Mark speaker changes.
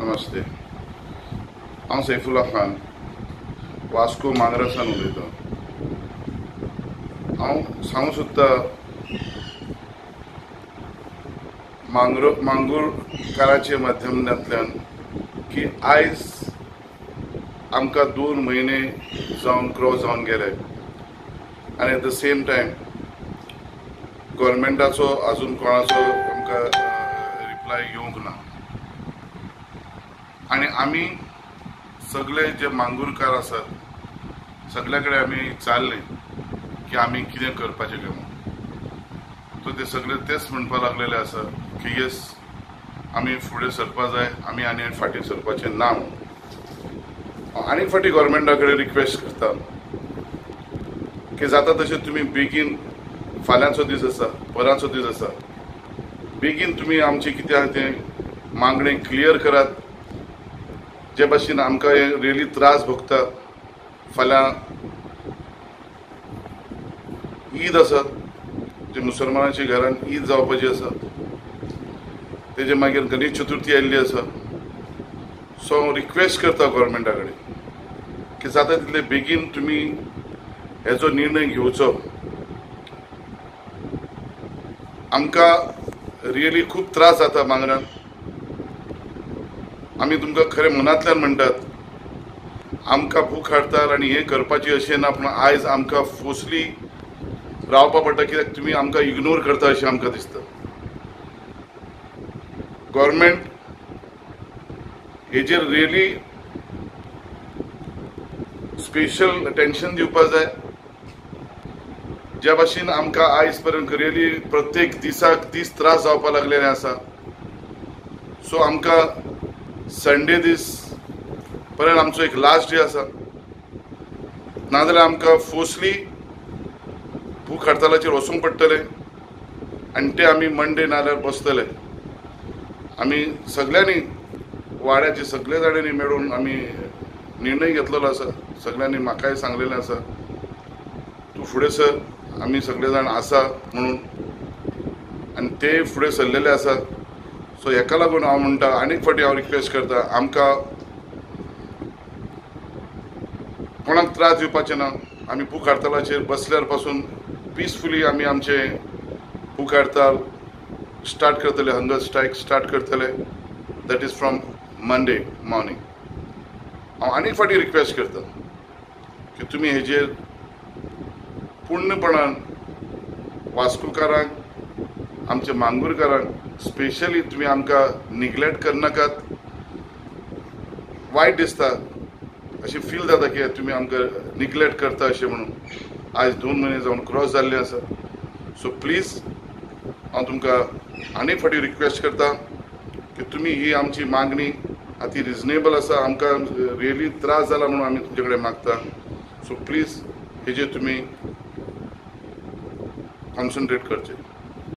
Speaker 1: नमस्ते. हांव सैफुल्ला खान, वास्को मांद्रासान उलयतां. हांव सांगूंक सोदतां मांगूरकाराच्या माध्यमांतल्यान की आयज आमकां 2 म्हयने जावन क्रॉस जावन गेले आनी एट the same time गव्हर्मेंटाचो अजून कोणाचो आमकां रिप्लाय येवंक ना. आनी आमी सगळे जे मांगूरकार आसात सगल्या कडेन आमी विचारलें की आमी कितें करपाचें काय म्हणून, सो ते सगळे तेच म्हणपाक लागलेले आसा की येस आमी फुडें सरपा जाय, आमी आनी फाटीं सरपाचें ना म्हणून. आनी फाटीं गव्हर्मेंटा कडेन रिक्वेस्ट करता की जाता तशें तुमी बेगीन, फाल्यांचो दीस आसा, परांचो दीस आसा, बेगीन तुमी आमचें कितें आहा तें मागणें क्लियर करात. जे भाशेन आमकां हे रियली त्रास भोगता. फाल्यां ईद आसा, जे मुसलमानाच्या घरान ईद जावपाची आसा, तेजे मागीर गणेश चतुर्थी आयिल्ली आसा. सो हांव रिक्वेस्ट करता गव्हर्मेंटा कडेन की जाता तितले बेगीन तुमी हेजो निर्णय घेवचो. आमकां रियली खूब त्रास जाता मांगरान. आमी तुमकां खरें मनांतल्यान म्हणटात, आमकां भूक हडताल आनी हें करपाचें अशें ना, पूण आयज आमकां फोर्सली रावपा पडटा कित्याक तुमी आमकां इग्नोर करता अशें आमकां दिसता. गव्हर्मेंट हेजेर रियली स्पेशल अटेंशन दिवपा जाय. ज्या भाशेन आमकां आयज पर्यंत रियली प्रत्येक दिसाक दीस त्रास जावपा लागलेले आसा. सो आमकां संडे दीस पर्यंत आमचो एक लास्ट डे आसा, नाजाल्यार आमकां फोर्सली भूक हडतालाचेर वचूंक पडटलें आनी ते आमी मंडे नाजाल्यार बसतले. आमी सगळ्यांनी वाड्याचे सगळे जाणांनी मेळून आमी निर्णय घेतलेलो आसा. सगळ्यांनी म्हाकाय सांगलेलें आसा तूं फुडें सर, आमी सगळे जाण आसा म्हणून, आनी ते फुडें सरलेले आसा. सो हेका लागून हांव म्हणटा आनीक फावटी हांव रिक्वेस्ट करता, आमकां कोणाक त्रास दिवपाचें ना. आमी भूक हडतालाचेर बसल्यार पासून पिसफुली आमी आमचे भूक हडताल स्टार्ट करतले, हंगर स्ट्रायक स्टार्ट करतले, that is from Monday morning. हांव आनीक फावटी रिक्वेस्ट करता की तुमी हेजेर पूर्णपणान वास्कोकारांक, आमच्या मांगूरकारांक स्पेशली तुमी आमकां निग्लेक्ट करनाकात. वायट दिसता, अशें फील जाता की तुमी आमकां निग्लेक्ट करता अशें म्हणून. आयज 2 म्हयने जावन क्रॉस जाल्ले आसा. सो प्लीज हांव तुमकां आनीक फावटी रिक्वेस्ट करता की तुमी ही आमची मागणी आतां रिजनेबल आसा, आमकां रियली त्रास जाला म्हणून आमी तुमचे कडेन मागता. सो प्लीज हेजेर तुमी कॉन्सन्ट्रेट करचें.